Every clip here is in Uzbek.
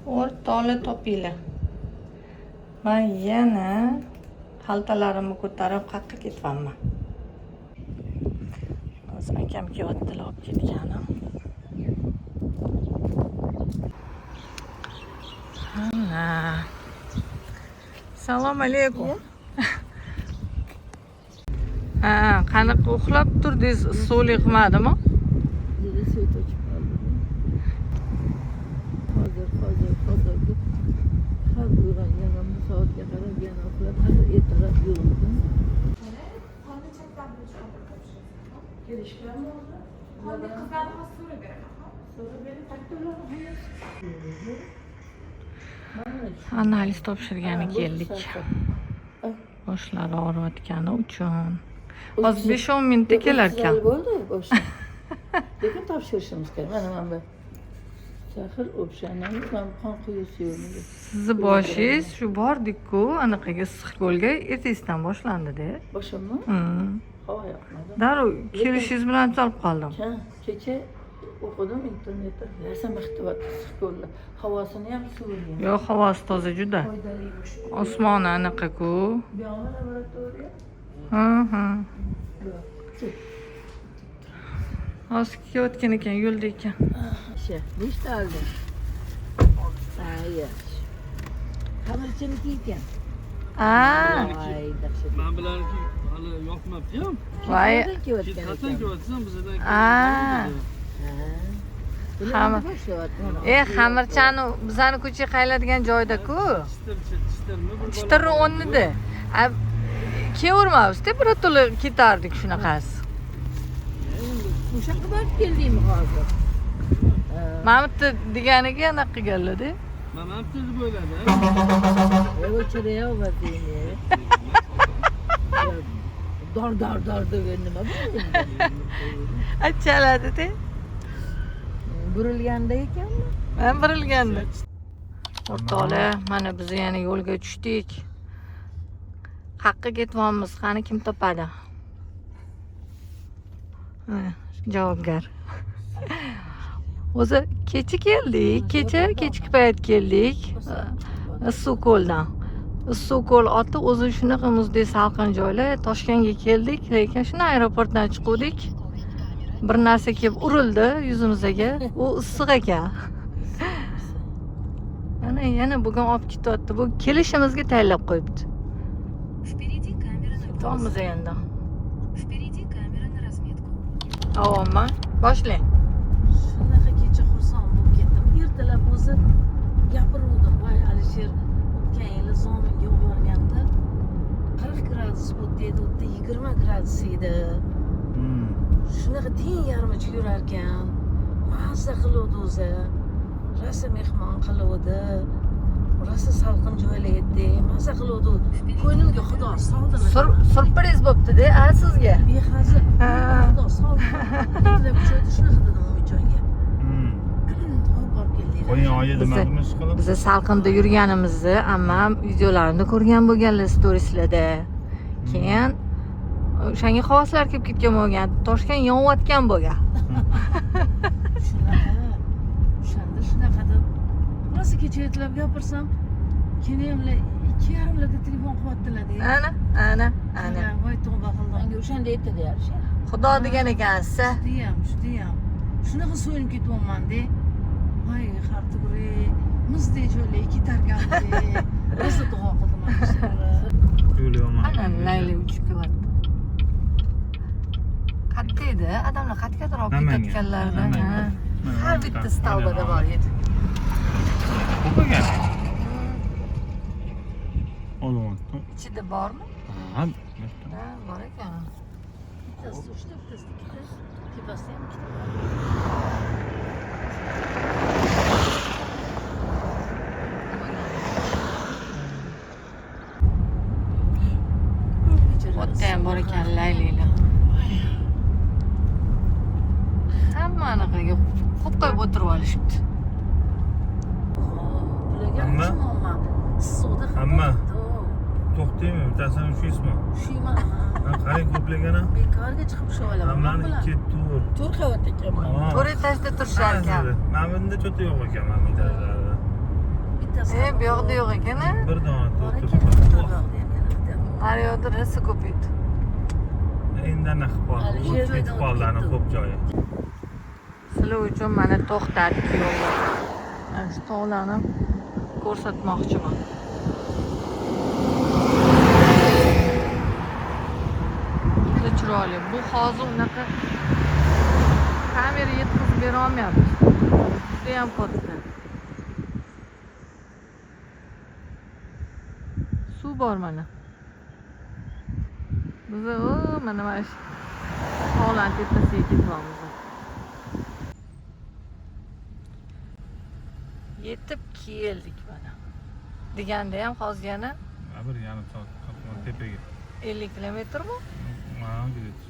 O'rtoqlar, topinglar. Man yana xaltalarimni ko'tarib qayerqa ketyapman? Hozir akam kelyaptilar, olib ketganim. Ana. Assalomu alaykum. Ha, qanaqa uxlab turdingiz? Issiqlik qilmadimi? Dedi, свет o'chib qoldi. Hozir, hozir, hozir deb har uyg'onganimda soatga qarab yana uxlab, axir ertalab uyg'ondim. Qonni chatdan birinchi qabul topshirasiz. Kelishganmi o'zi? Qonni qizlarni hozir so'rab beraman. So'rab bering, qayerda ularni hammasi? Mana shu. Analiz topshirgani Bu keldik. sariq. Boshlari og'riyotgani uchun. Hozir 5-10 minutda kelar ekan. Bo'ldi boshi. Lekin topshirishimiz kerak. Mana bu. Сахар, общий анализ, mana bu qon quyuv yo'lida. Sizni boshingiz shu bordik-ku, anaqaga, Issiqko'lga, ertasidan boshlandi-da. Boshimmi? Hmm. Havo yoqmadi. Darrov kelishingiz bilan chalib qoldim. Ha, kecha o'qidim internetda. Rosa maqtayapti Issiqko'lni. Havosini ham, suvini ham. Yo'q, havosi toza juda. Foydali. Osmoni anaqa-ku. Bu yog'i laboratoriya. Ha. Bu yoq. Hozir kelayotgan ekan, yo'lda ekan. O'sha, nechta olding? Ha, yaxshi. Xamirchiniki ekan. A, Voy, dahshat. Man bilanki hali yoqmabdi ham. Voy. Qayerdan kelayotgan Qayerdan ekan? kelyapsan bizdan? Aa. Ha. Bular endi boshlayapti mana. Xamirchani bizani ko'cha qayiladigan joyda-ku. Chitir chitirmi bir bola? Chitirni o'rnida. A, kelavermabmiz-da, birato'la ketardik shunaqasi. O'sha yoqqa borib keldingmi hozir? Ha. Mana bu yerda deganiga anaqa qilganlar-da. Man mana bu deb o'yladi. O'chirayoqmi? Dor dor dor degan nima bu endi? Chaladi-da. Burilganda ekanmi? Man burilganda. O'rtoqlar, mana biz yana yo'lga tushdik. Qayerga ketyapmiz? Qani, kim topadi? Ha, javobgar. O'zi kecha keldik, kecha kechki payt keldik. Issiqko'ldan. Issiqko'l oti o'zi shunaqa muzdek salqin joylar. Toshkentga keldik, lekin shuni aeroportdan chiquvdik. Bir narsa kelib urildi yuzimizga. U issiq ekan. Mana yana bugun olib ketyapti. Bu kelishimizga tayyorlab qo'yibdi. Впереди камера на Ketyapmiz endi. Впереди камера на разметку. Avomman. Boshlang. Shunaqa kecha xursand bo'lib ketdim. Ertalab o'zi gapiruvdim. Voy, Alisher o'tgan yili Zominga olib borganda 40 gradus bo'ldi edi, u yerda 20 gradus edi. Shunaqa teng yarmicha yurarkan, mazza qiluvdi o'zi. Rosa mehmon qiluvdi. Rosa salqin joylar edi, mazza qiluvdi. Ko'nglimga Xudo soldimi? Syurpriz bo'pti-da, a sizga. Behazil. Ha. Xudo soldi. Ertalab joyda shunaqa dedim Umidjonga. Hop, borib keldik. Qo'ying oyi demadimi ish qilib? Biz salqinda yurganimizni ammam videolarimda ko'rgan bo'lganlar, storieslarda. Keyin o'shanga havaslar kelib ketgan bo'lgan. Toshkent yonayotgan bo'lgan. Shunaqa, o'shanda shunaqa deb rosa kecha ertalab gapirsam, keyin 2:30larda telefon qilyaptilar. Ana, ana, ana. Voy, tavba qildim. Menga o'shanda aytdi Alisher. Xudo degan ekansiz. Judayam, judayam shunaqa so'yinib ketyapman-de. Voy, har tugri muzdek joylarga ketarkanmiz, rosa duo qildim Alisherga. Yo'l yomon. Ana layli uchib kelyapti. Qayerda edi? Odamlar qayergadir olib Namangan. ketayotganlarida. Namangan. Ha. Mana Har bu bitta yerda. столба da bor edi. Ko'p ekan. Olyapti. Ichida bormi? Ha, Ha, bor ekan. Bittasi uchta, bittasi ikkita, tepasida ham ikkita bor. Bu yerda ham bor ekan laylilar. Hamma anaqaga qo'yib qo'yib o'tirib olishibdi. Bularga Hamma? tushunmayman. Issiqda Hamma. To'xtaymi? Bittasini ushlaysizmi? Ushlayman. Ha, qarang ko'pligini. Bekorga chiqib ushlab olaman. Hammani Bilan. 2, 4. To'rt qavat ekan. Ha, Etajda turishar ekan. Mana bunda cho'ta yo'q ekan, mana bu etajlarda. Bittasi E, bu yoqda yo'q ekan a? Bir dona bor ekan. turibdi. Bu yoqda ham yana bitta. Har yoqda rosa ko'p edi. Endi anaqa qilib qoldi. Alisher O'tib ketib joydan qoldi o'tib ana ketdi. ko'p joyi. Sizlar uchun mana to'xtatdik yo'lda. Mana shu tog'larni ko'rsatmoqchiman. Juda chiroyli. Bu hozir unaqa kamera yetkazib bera olmayapti. Judayam katta. Suv bor mana. Biz o mana shu tog'larni tepasiga ketyapmiz. Yetib keldik mana. Deganda ham hozir yana Ha, 1,5 soat qatman tepaga. 50 kilometrmi? Mana где-то.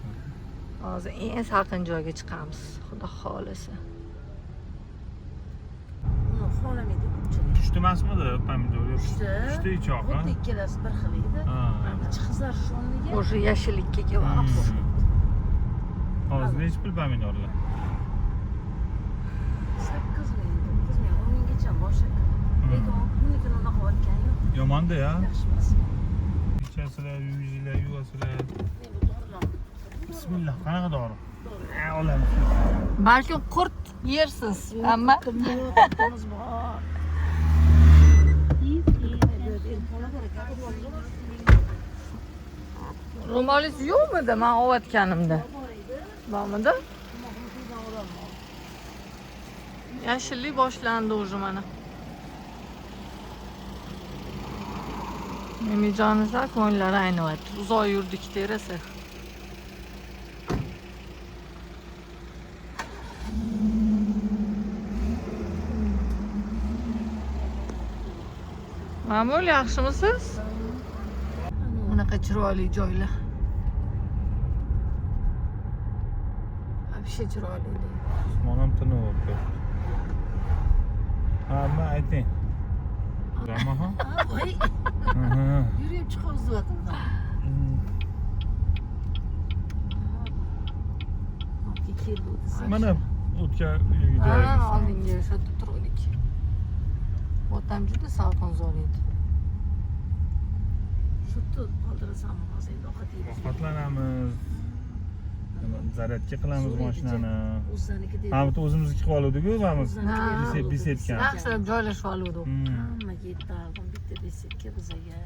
Hozir eng salqin joyga chiqamiz, xudo xohlasa. Uni xohlamaydi ko'pchilik. Pushti emasmidi pomidor? Yo'q, Pushti. Pushti ichoq, ha? Xuddi ikkalasi bir xil edi. Ha. Ichi qizarish o'rniga O'sha yashillikka kelyapmiz. Hozir nechi pul pomidorlar? 8 ming, 9 ming, 10 minggacha bor shekilli. Lekin bunikini unaqa olgani yo'q. Yomonda ya. Yaxshi emas. Ichasizlar, yuzinglar, yuvasizlar. Men bu dorilarni Bismillah, qanaqa dori? Ha, olamiz. Balkim qurt yersiz, amma Qurtimiz bor. ro'molingiz yo'qmidi men olayotganimda? Bormidi? Yashillik boshlandi уже mana. Mimijonizlar ko'ngillari aynivyapti. Uzoq yurdik terasi. Ma'mul, yaxshimisiz? Unaqa chiroyli joylar. Вообще chiroyli. Usmon ham tiniq bo'lib ketdi. Ha, nima ayting. Rama ha? Voy, Aha. yurib chiqamiz deyapti. Keldi. Mana o'tgan yilgi Ha, joyimiz. oldingi o'sha yerda turdik. Otam juda salqin zo'r edi. Shu yerda qoldirasanmi hozir endi ovqat yeymiz. Ovqatlanamiz. Nima, zaryadka qilamiz Zo'r edi, mashinani. O'zlariniki dedi. Ha, bitta o'zimizniki qilib oluvdik-ku, o'zimiz. Ha. Беседка. Yaxshilab joylashib oluvdik. Hammaga yetardim. Bitta беседка bizaga,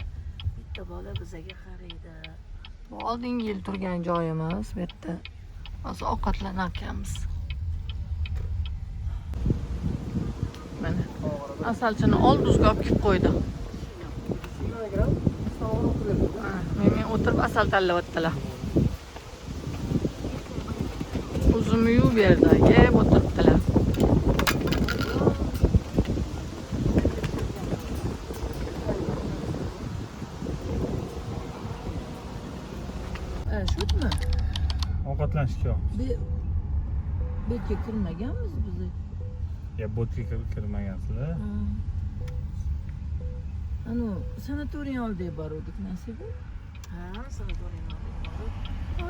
bitta bola bizaga qaraydi. Bu oldingi yil turgan joyimiz bu yerda. Hozir ovqatlanar ekanmiz. Mana asalchini oldimizga olib kelib qo'ydi. Ha, Men o'tirib asal tanlayaptilar. Uzumni yuvib berdi, yeb o'tiribdilar. Shumi? Ovqatlanishga. Bu yerga kirmaganmiz biz. Ya bo'tga kirmagansizlar. Anu sanatoriy oldiga boruvdik, Nasiba. Ha, sanatoriy oldiga borib,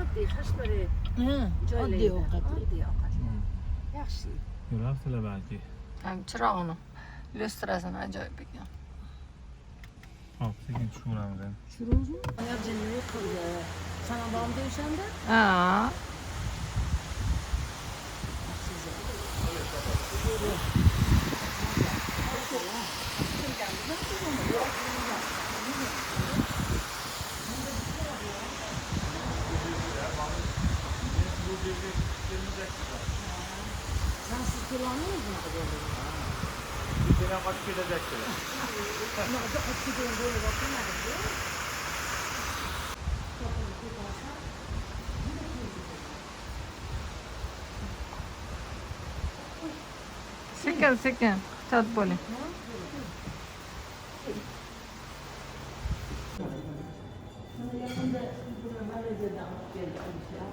oddiy hashtari Ha, joylar oddiy edi. ovqat. Oddiy ovqatlar. Yaxshi. Yurabsizlar balki. Ham chirog'ini, lyustrasini ajoyib ekan. Hop, sekin tushiramiz endi. Tushiruvmi? Oyoqjini yo'q qildi. Sana bormidi o'shanda? Ha, Sensiz kelolmaymiz bunaqa joylarga. Yana qochib ketajaksizlar. Bunaqa joy qochib ketadigan joylar bor kelmadim-ku. Sekin sekin ehtiyot bo'ling. Yaqinda buni Malayziyadan olib keldi Alisher.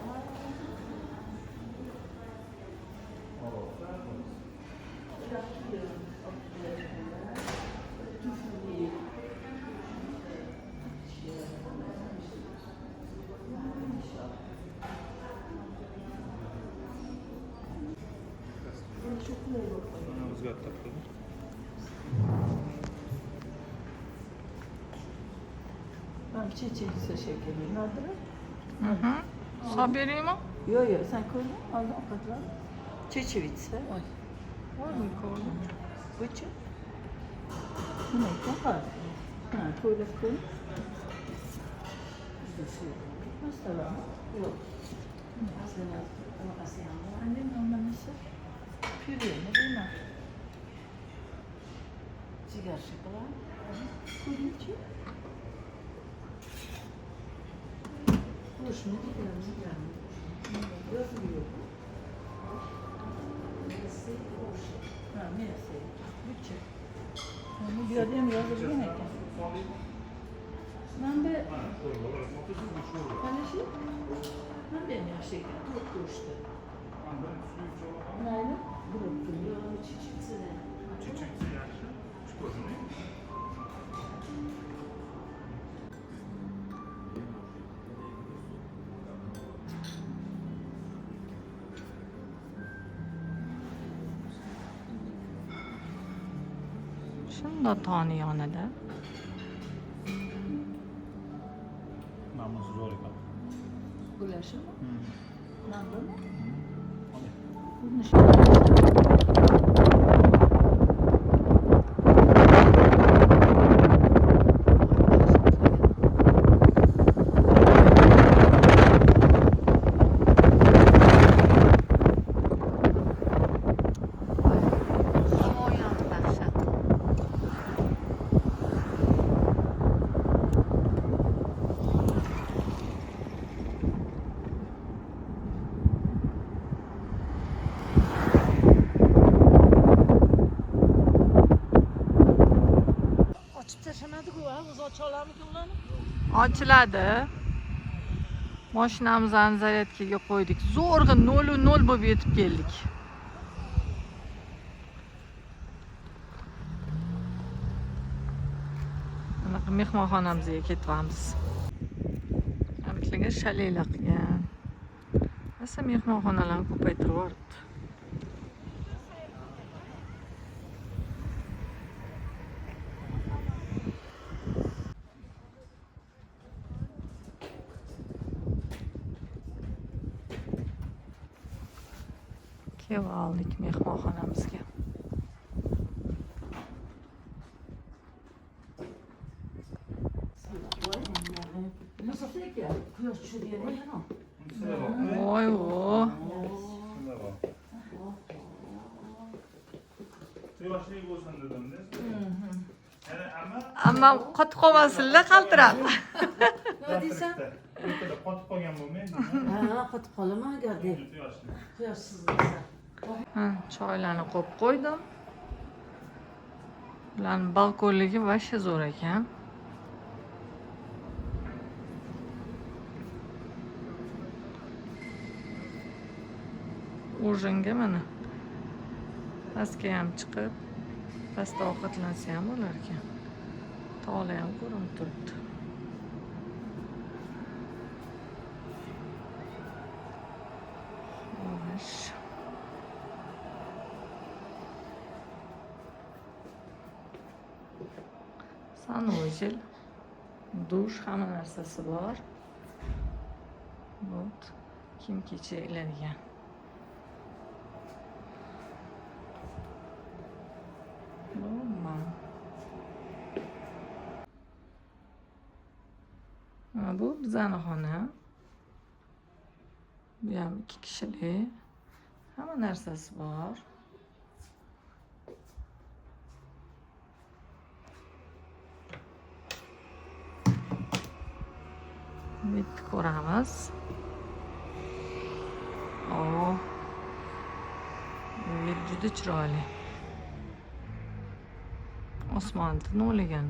Shu qulay bo'lib qolgan. Mana o'zgartirib qo'ydim. Mana чечевица shekilli. Nodira? Solib beraymi? Yo'q, yo'q, sen ko'rding, oldin ovqatlan. Чечевица. Oy. Voy, ko'rdim. Buchi? Nima ekan hozir? Ha, ko'ylak ko'y. Masalan, yo'q. Aslini anaqasi ham bor. Annem nimanisi? Pyuremi deyman. Jigar shokolad. Ko'ringchi. Go'shtmi deydilar, jigarmi? Yozuvi yo'q. Mesi, go'sht. Ha, mesi. Buchi. Bu yerda ham yozilgan ekan. Mana bu mana shu. Mana bu ham yaxshi ekan. To'rt go'shti. Mayli. Yo'q, чечевица. Чечевица yaxshi. Shu ko'rinadi. Shundoq tog'ni yonida. Mana bunisi zo'r ekan. Gulashimi? Mana buni? Oling. Buni shu. Havoyam dahshat. Ochib tashamadi-ku, ha? O'zi ocha olarmikin ularni? Ochiladi. Mashinamizni zaryadkaga qo'ydik. Zo'rg'a 0.0 bo'lib yetib keldik. Anaqa mehmonxonamizga ketyapmiz. Abitlarga shalaylar qilgan. Rosa mehmonxonalarni ko'paytirib yuboribdi. Kelib oldik mehmonxonamizga. Ekan. Quyosh tushadigan ekan. Voy vo. Shunda bor. Quyoshli bo'lsin dedim-da. Yana amma Amma qotib qolmasinlar qaltirab. Nima deysan? O'rtada qotib qolgan bo'lmaydi. Ha, qotib qolaman agar deb. Quyoshli. Quyoshsiz bo'lsa. Ha, choylarni qo'yib qo'ydim. Bularni balkonligi вообще zo'r ekan. Ужин ga mana pastga ham chiqib, pastda ovqatlansa ham bo'lar ekan. Tog'lar ham ko'rinib turibdi. Xo'sh. Санузел, dush, hamma narsasi bor. Вот. Kiyim kechak iladigan. Bu man. Mana bu bizani xona. Bu ham ikki kishilik. Hamma narsasi bor. Bitta ko'ramiz. O. Bu yer juda chiroyli. Osmon tiniqligan.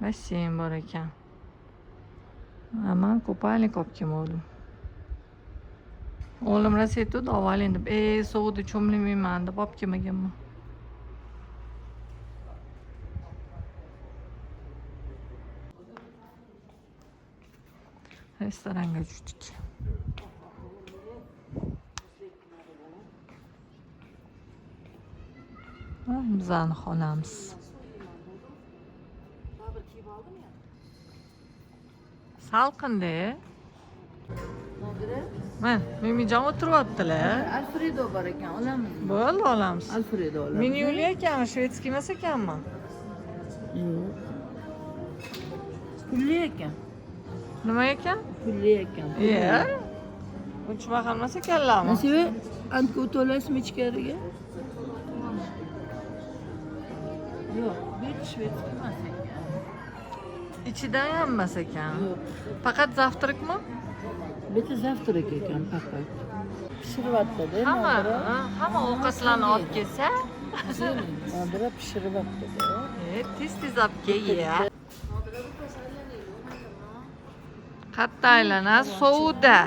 Basseyn bor ekan. Man купальник olib kelmovdim. O'g'lim rosa aytuvdi, olib oling deb. "Ey, sovuqda cho'milmayman" deb olib kelmaganman. Restoranga tushdik. Bizani xonamiz. Baribir kiyib oldim ya. Salqinda. Nodira. Mana, Mimijon o'tiryaptilar. Alfredo bor ekan, olamizmi? Bo'ldi, olamiz. Alfredo olamiz. Menyuli ekanmi, шведский emas ekanmi? Yo'q. Pulli ekan. Nima ekan? Pulli ekan. Iya. Uncha mahal emas ekanlarmi? Nasiba, antka o'ta olasizmi ichkariga? Yo'q, bu yerda шведский emas ekan. Ichidan ham emas ekan. Yo'q. Faqat завтрак mi? Bu yerda завтрак ekan faqat. Pishiryapti-da. Hamma, Nodira. ha, hamma ovqatlarni olib kelsa, Nodira pishiryapti-da. Tez tez olib kel, ya. Qayerda aylanadi? Sovuqda.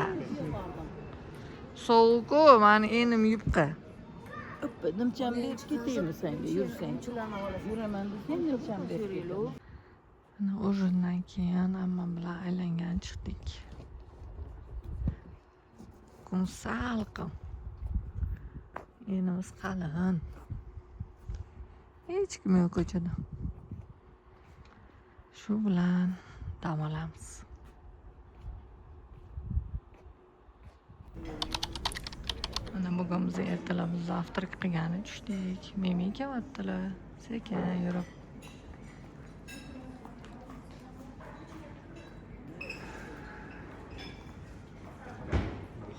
Sovuq-ku, mani enim yupqa. Oppa, nimcham berib ketaymi senga, yursang? Yuraman desang, nimcham berib ketaman. Mana ужин dan keyin ammam bilan aylangan chiqdik. Kun salqin. Enimiz qalin. Hech kim yo'q ko'chada. Shu bilan dam olamiz. Mana bugun biz ertalab завтрак qilgani tushdik. Memi kelyaptilar. Sekin yurib.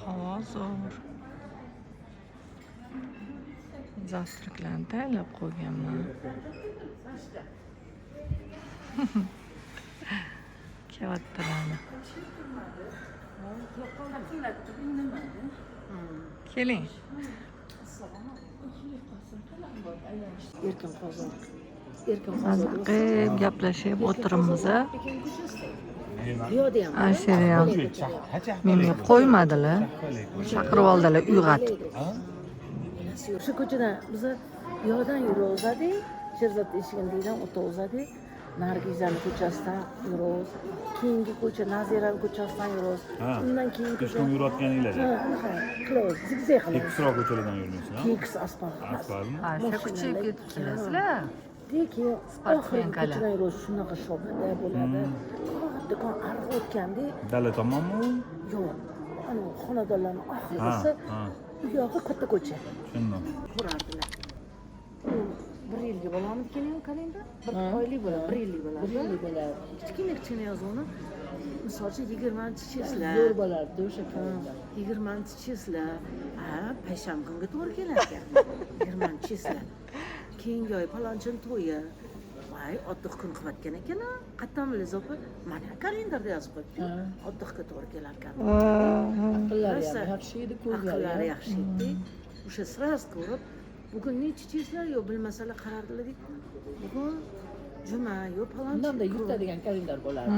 Havo zo'r. Завтрак larni tayyorlab qo'yganman. Kelyaptilar. Taqillatdi, indamadi. Keling. Erkin qozoq. Erkin Maza qozoq. qilib gaplashib o'tiribmiz. Piyoda ham. Alisher ham menga qo'ymadilar. Chaqirib oldilar uyg'otib. O'sha ko'chadan biza piyodan yuraverdik. Sherzod eshigini o'taverdik. Nargizani ko'chasidan yuramiz. Keyingi ko'cha Nazirani ko'chasidan yuramiz. Ha. Undan keyingi ko'cha. Пешком yurayotganinglar. Ha, unaqa qilamiz. Zigzag qilamiz. Tekisroq ko'chalardan yurmaysizlar. Tekis asfalt. Asfaltmi? Ha, kuchayib ketibsizlar. Keyin oxirgi Спортсменка lar. ko'chadan yuramiz. Shunaqa shobada bo'ladi. Kattakon ariq o'tganda, Dala tomonmi u? yo'q. Anavi xonadonlarni Ha, oxirgisi, ha, u yog'i katta ko'cha. Tushundim. Ko'rardilar. U bir yilga bo'lamidi kalendar? Bir oylik bo'ladi, bir yillik bo'ladi. Bir yillik bo'ladi. Kichkina kichkina yozuvni, misol uchun, 20-числа. Zo'r bo'lardi o'sha kalendar. 20-числа, ha, payshanba kunga to'g'ri kelar ekan. 20-числа. Keyingi oy palonchini to'yi. Voy, отдых kun qilayotgan ekan a. Qayerdan bilasiz, opa? Mana kalendarda yozib qo'yibdi. Ha. Отдых ga to'g'ri kelar ekan. Aqllari ham Rosa. yaxshi edi, ko'zlari Aqllari ham. yaxshi edi. O'sha сразу ko'rib, bugun nechi числа, yo'q bilmasalar qarardilar, bugun juma, yo'q palonchi. Undanda yurtadigan kalendar bo'lardi.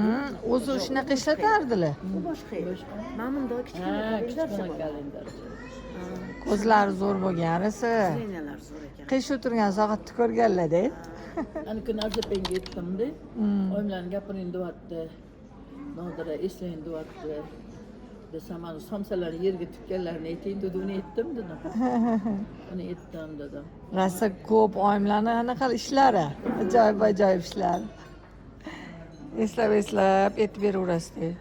O'zi shunaqa ishlatardilar. U boshqa edi. Boshqa. Mana bundoq kichkina Ha, kalendarcha kichkina bo'ladi. kalendar. Ko'zlari zo'r bo'lgan rosa. Зрения lar zo'r ekan. Qish o'tirgan soatni ko'rganlar-da. Ana kuni Arzapanga aytdimda, oyimlarni gapiring deyapti. Nodira eslang deyapti. Desam, mana somsalarni yerga tikkanlarini ayting dedi, uni aytdim dedim. Uni aytdim dedim. Rosa ko'p oyimlarni anaqa ishlari. Ajoyib ajoyib ishlar. Eslab eslab aytib beraverasiz.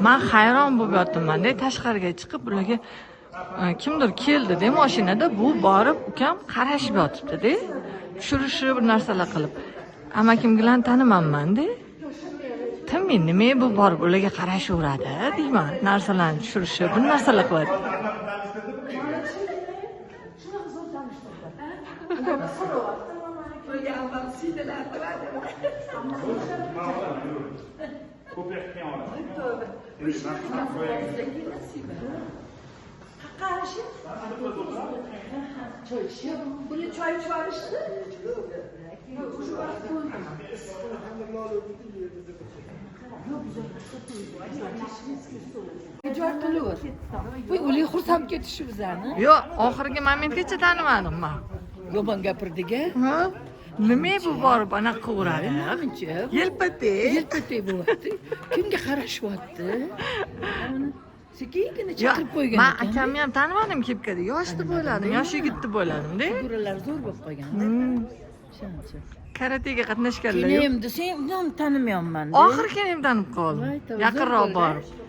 Man hayron bo'lib yotibman-da, tashqariga chiqib ularga kimdir keldi-da mashinada, bu borib ukam qarashib yotibdi-da. Tushirishib bir narsalar qilib. Amakim bilan tanimanman-da. Tinmay nima bu borib ularga qarashaveradi deyman. Narsalarni tushirishib bir narsalar qilyapti. Bular choy ichib olishdi. O'sha vaqt bo'ldi. Joy qilaver. Voy, ular xursand ketishi bizani. Yo'q, oxirgi momentgacha tanimadim man. Yomon gapirdik a. Ha? Nima bu borib anaqa qilaveradi? Namuncha Yelpatek. Yelpatek bo'lyapti. Kimga qarashyapti? Uni sekingina chaqirib qo'ygan Man ekan. akamni ham tanimadim kepkada. Yosh deb o'yladim, yosh yigit deb o'yladim-da. Figuralar zo'r bo'lib qolgan. Shuncha. Karatega qatnashganlar. Yo'q. Keyin desang, uni ham tanimayapman. Oxiri keyin ham tanib qoldim. Voy, tavba, Yaqinroq zo'r borib. bo'ldi.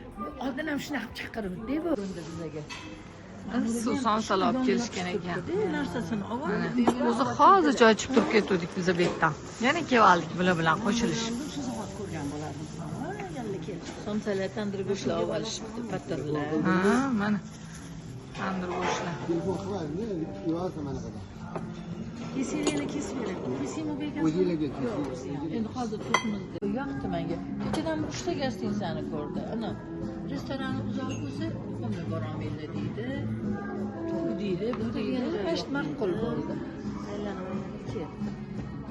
Oldin ham shunaqa qilib chaqiribdi bu bizaga. Suv somsalar olib kelishgan ekan. Narsasini olib Mana, o'zi hozir joy chiqib turib ketuvdik biz bu yerdan. Yana kelib oldik bular bilan qo'shilishib. Shu zahot ko'rgan bo'lardim. Ha, yalla kelishdi. Somsalar, tandir go'shtlar olib olishibdi, patirlar. Ha, mana. Tandir go'shtlar. Telefon qilmadimda, yuborsa mana qadar. Kesinglarni kesib bering. Kesingmi bu ekan? O'zinglarga Yo'q, kesing. o'zi ham. Endi hozir to'qimizda yoqdi menga. Kechadan bir uchta gastinsani ko'rdi. Ana restoranni uzoq bo'lsa, unga borolmaydi deydi. U deydi, bu deydi. Mana shu ma'qul bo'ldi. Aylanib aylanib ketdi.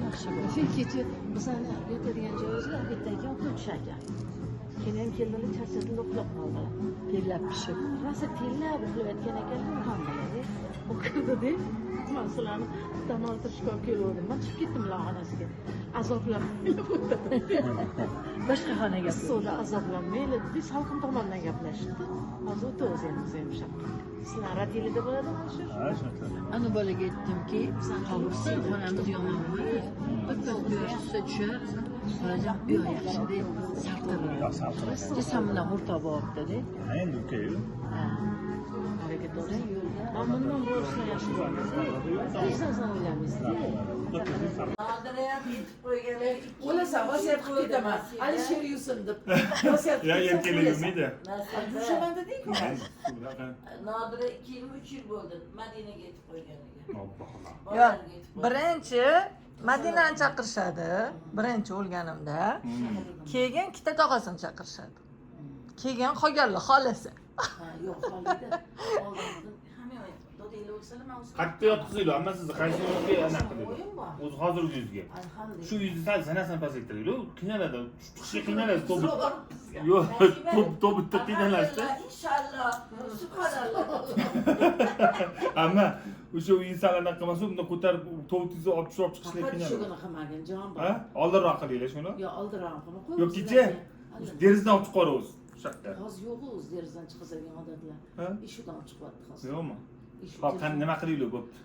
Yaxshi bo'ldi. Shu kecha bizani yotadigan joyimizga obeddan keyin uxlab tushar ekan. Keyin ham keldilar, charchadilar, uxlab qoldilar. Terlab pishib. Rosa terlab uxlayotgan ekanlar, uyg'ondilar. U kirdida, man sizlarni dam oldirishga olib kelgandim. Man chiqib ketdim ular xonasiga. Azoblanmanglar Boshqa xonaga. Issiqda azoblanmanglar dedi, salqin tomondan gaplashibdi. Hozir o'ta o'zi ham o'zi ham shunaqa. Sizlar rodilida bo'ladimi shu? Ha, shunaqa. Ana bolaga aytdimki, qovursin, xonamiz yomon emas. Bir kun quyosh tushsa tushar, xolajon bu yoq yaxshi deb Yo'q, sarqirroq. salqin. Desam bilan o'rtoq bo'lyapti-da. Ha, endi uka-yu. Ha. Harakat olsa yo'lda. Man bundan borishni yaxshi ko'raman. Hech narsani o'ylamaysiz. Nodira ham yetib qo'yganlar. O'lasan, vasiyat qilib ketaman. Alisher yursin deb. Vasiyat Ya qilsam erkaklar o'lasan. yurmaydi. Yushaman deding-ku. Nodira 2-3 yil bo'ldi Madinaga yetib qo'yganiga. Alloh. Yo'q, birinchi Madinani chaqirishadi, birinchi o'lganimda. Keyin ikkita tog'asini chaqirishadi. Keyin qolganlar xolasi. Ha, yo'q, xolida. Oldin hamma dodanglar o'lsalar, man o'zim. Qayerda yotqizinglar? Amma sizni qaysi yuzga anaqa qiladi? O'yim bor. O'zi hozirgi yuzga. Alhamdulillah. Shu yuzni sal sanasini pasaytiraylik. Qiynaladi. Tushishga qiynaladi. Tobut. Yo'q, tobutda qiynaladi. Inshaalloh. Subhanalloh. Amma o'sha u inson anaqa qilmasa, unda ko'tarib tobutingizni olib tushib olib chiqishlik Faqat qiynaladi. shug'ini qilmagin, jon bor. Ha? Oldinroq qilinglar shuni. Yo, oldinroq qilma. Qo'y Yo'q, kecha derazadan olib chiqib o'zi. O'sha yoqda. Hozir yo'q o'zi derazadan chiqazadigan odatlar. Ha? Eshikdan olib chiqyapti hozir. Yo'qmi? Eshik Hop, qani nima qilaylik bo'pti.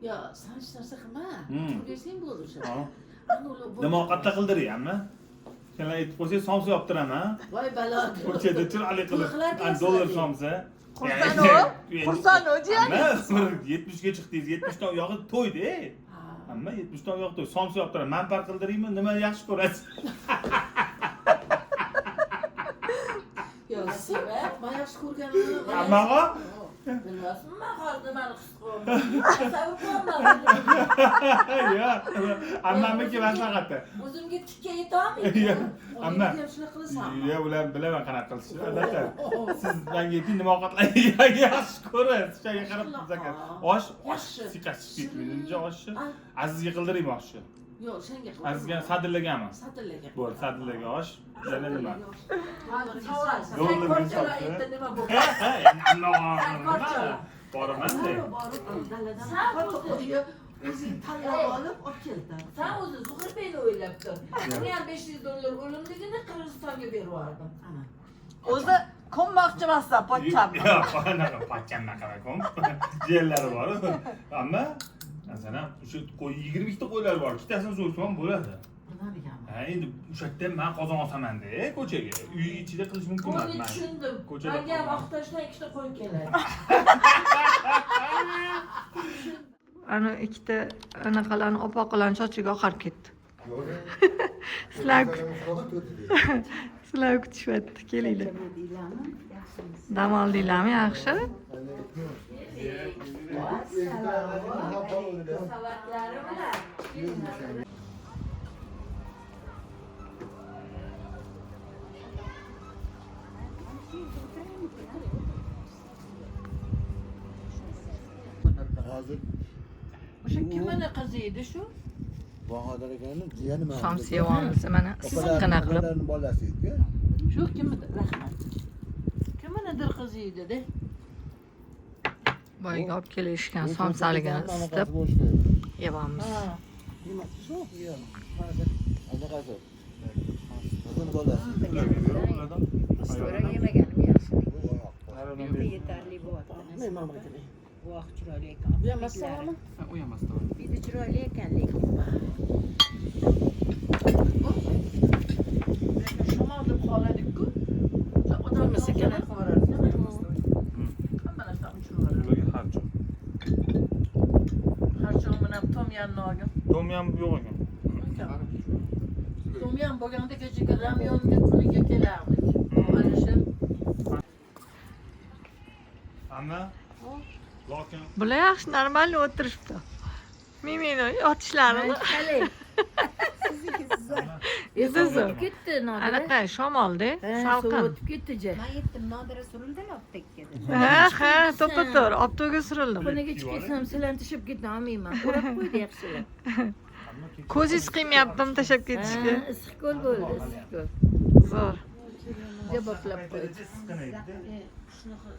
Yo, sen hech narsa qilma. Turgaysang bo'ldi o'sha. Ha. Ana ular Nima ovqatlar qildiryapmi? Senlar aytib qo'ysangiz somsa yoptiraman. Voy balo. Ko'chada chiroyli qilib, Pul qilarkansizlar dollar deydi. somsa. Xursand-u, xursand-u jiyaningiz. Amma 70 ga chiqdingiz, 70 dan uyog'i to'ydi. Amma 70 dan uyog'i to'y. Somsa yoptiraman. Manpar qildiraymi? Nima yaxshi ko'rasiz? Yo, man yaxshi ko'rganimni Ammag'o? Bilmasmi man hozir nimani his qilyapman. Tasavvur qilolmadim. Yo'q. Ammamniki maslahati. O'zimga tikka yetolmayman. Yo'q. Amma Amma ham shunaqa qilasanmi? Yo'q, ular bilaman qanaqa qilishni. Albatta. Siz menga ayting, nima ovqatlarni yaxshi ko'rasiz. Shunga qarab zakaz. Osh, osh Yaxshi. siqasiz ketmaydi. Oshni. Azizga qildiraymi oshni? Yo'q, senga qildim. Azizga sadillaganmi? Sadillagan. Bo'ldi, sadillagan osh. Yana nima? Savol. Sen Dollar korchalar hisobda. endi nima bo'ldi? Boraman-da. Borib daladan Sen o'zi O'zing tanlab olib olib keldi. Sen o'zi Zuhrbeyni o'ylab tur. Uni ham $500 o'limligini Qirg'izistonga berib yubordim. Ana. O'zi ko'mmoqchi emassan, pochchamni. Yo'q, anaqa pochchamnaqa kom. Jiyanlari bor. Ammo masalan, o'sha qo'y 22 ta qo'ylar bor. Ikkitasini so'ysam ham bo'ladi. Nima deganmi? Ha, endi o'sha yerda man qozon osaman-da, ko'chaga. Uy ichida qilish mumkin emas. Qo'yni man. tushundim. Ko'chada Menga ham qo'yman. Oqtoshdan ikkita qo'y keladi. Ana ikkita anaqalarni opoqalarni sochiga oqarib ketdi. Sizlar kutishyapti, kelinglar. Dam oldinglarmi yaxshi? Savatlari bilan. Hozir O'sha kimini qizi edi shu? Bahodir akani jiyani mana. Somsa yeyapmiz mana issiqqina qilib. Opalarning bolasi edi. Shu kimidi? Rahmat. Kiminidir qizi edi-da. Boyga olib kelishgan somsaligini isitib yeyapmiz. Ha. Nimasi yo'q? Yo'q. Hozir Anaqasi. Qizim bolasi. So'rang yemaganim yaxshi. Ayrondan Yetarli bo'lyapti. Men mamagini. Voh, chiroyli ekan. Bu ham masalami? U ham mastava. Hidi chiroyli ekan lekin. Lekin shamol deb xohladik-ku. Odam ekan, Hamma narsani uchirib yuboradi. Ularga harchon. Harchon bilan tom yamni olgin. Tom yam yo'q ekan. Tom yam bo'lganda kechagi ramyonga kuniga kelardik. Alisher Amma lokin Bular yaxshi normal o'tirishibdi. Mimini yotishlarini. Siz ketdi Nodira. Anaqa shamolda, salqin. O'tib ketdi ja. Men yetdim, Nodira surildilar optakka. Ha, ha, to'ppa to'g'ri, obto'ga surildim. Xonaga chiqib ketsam silantishib ketolmayman. O'rab qo'ydi yaxshilab. Ko'zingiz qiymayaptimi tashlab ketishga? Ha, Issiqko'l bo'ldi, Issiqko'l. Zo'r. Jaboblab qo'ydi. Siqqan edi. Shunaqa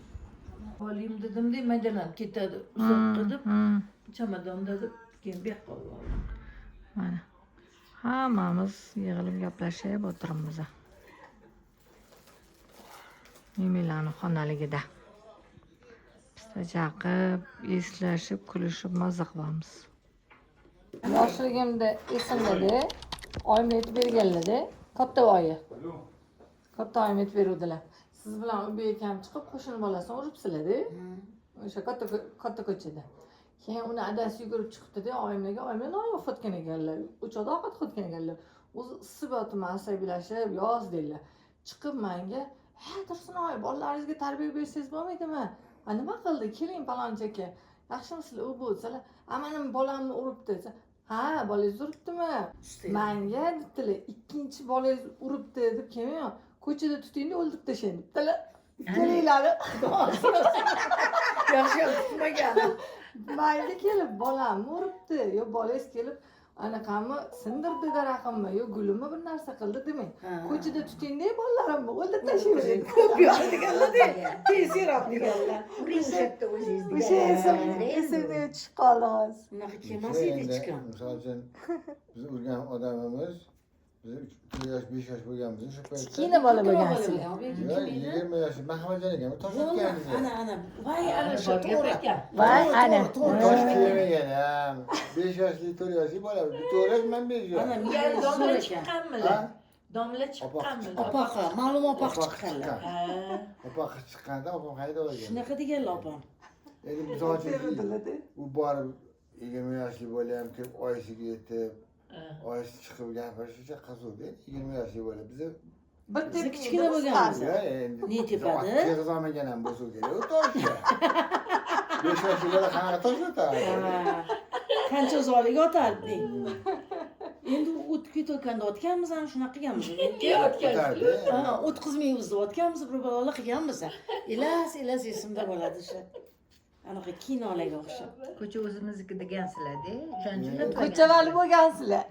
Olayim dedim-da, maydalanib ketadi. Uzoqqa deb Hmm, chamadonda deb keyin bu yoqqa oldim. Mana. Hammamiz yig'ilib gaplashib o'tiribmiz. Mimilarni xonaligida. Pista chaqib, eslashib, kulishib maza qilamiz. Yoshligimda esimda-da, oyim aytib berganlar-da, katta oyi. Katta oyim aytib beruvdilar. Siz bilan Ubay akam chiqib qo'shni bolasini uribsizlar-da. O'sha katta katta ko'chada. Keyin uni adasi yugurib chiqibdi-da oyimlarga, oyimlar non yoqayotgan ekanlar. O'choqda ovqat qilayotgan ekanlar. O'zi isib yotibman, asabiylashib, yoz dedilar. Chiqib menga, "Ha, Tursunoy, bolalaringizga tarbiya bersangiz bo'lmaydimi? A nima qildi? Keling palonchi aka. Yaxshimisizlar?" U bu desalar, "A mani bolamni uribdi" desa, "Ha, bolangiz uribdimi? Manga debdilar, ikkinchi bolangiz uribdi deb kelmang, ko'chada tutingda o'ldirib tashlang debdilar. Ikkalanglarni Yaxshi tutmagan. Manga kelib bolamni uribdi, yo bolangiz kelib anaqami sindirdi daraxtimni, yo gulimni bir narsa qildi demang. Ko'chada tutingda bolalarimni o'ldirib tashlayman. Ko'p yo'q deganlar-da, tez yuradi deganlar. Uring o'sha o'zingiz O'sha esimga tushib qoldi hozir. Unaqa kelmas edi hech kim. Misol uchun biz urgan odamimiz biz 3 yosh, 5 yosh bo'lganmiz o'sha paytda. Kichkina bola bo'lgansizlar. Yo'q, 20 yosh Mahmadjon ekan, tosh otgan bizga. Ana ana voy ana shu to'g'ri. Voy ana. To'g'ri, tosh kelmagan ham. 5 yoshli, 4 yoshli bola. 4 yosh, men 5 yosh. Ana Yani miyasi zo'r domla ekan. chiqqanmilar? Ha? Domla chiqqanmilar? Opaqa, ma'lum opoq Opoq chiqqanlar. chiqqan. Ha. Opoq chiqqanda opam qayda bo'lgan? Shunaqa deganlar opam. Endi misol uchun u borib 20 yoshli bola ham kelib oyisiga yetib, oyisi chiqib gapirishicha qiziqda 20 yoshli bola. Biza Bir Biz kichkina bo'lganmiz. Ya endi Ne tepadi? Teg'izolmagan ham bo'lsa kerak u toshga. 5 yoshli bola qanaqa tosh otadi? Ha. Qancha uzoqlik otardi. Endi u o'tib ketayotganda otganmiz ham shunaqa qilganmiz. Otardi. Ha, o'tkazmaymiz deb otganmiz, bir balolar qilganmiz. Elas, elas esimda bo'ladi o'sha. Anaqa kinolarga o'xshab. Ko'cha o'zimizniki degansizlar-da. O'shaning uchun Ko'chavali bo'lgansizlar.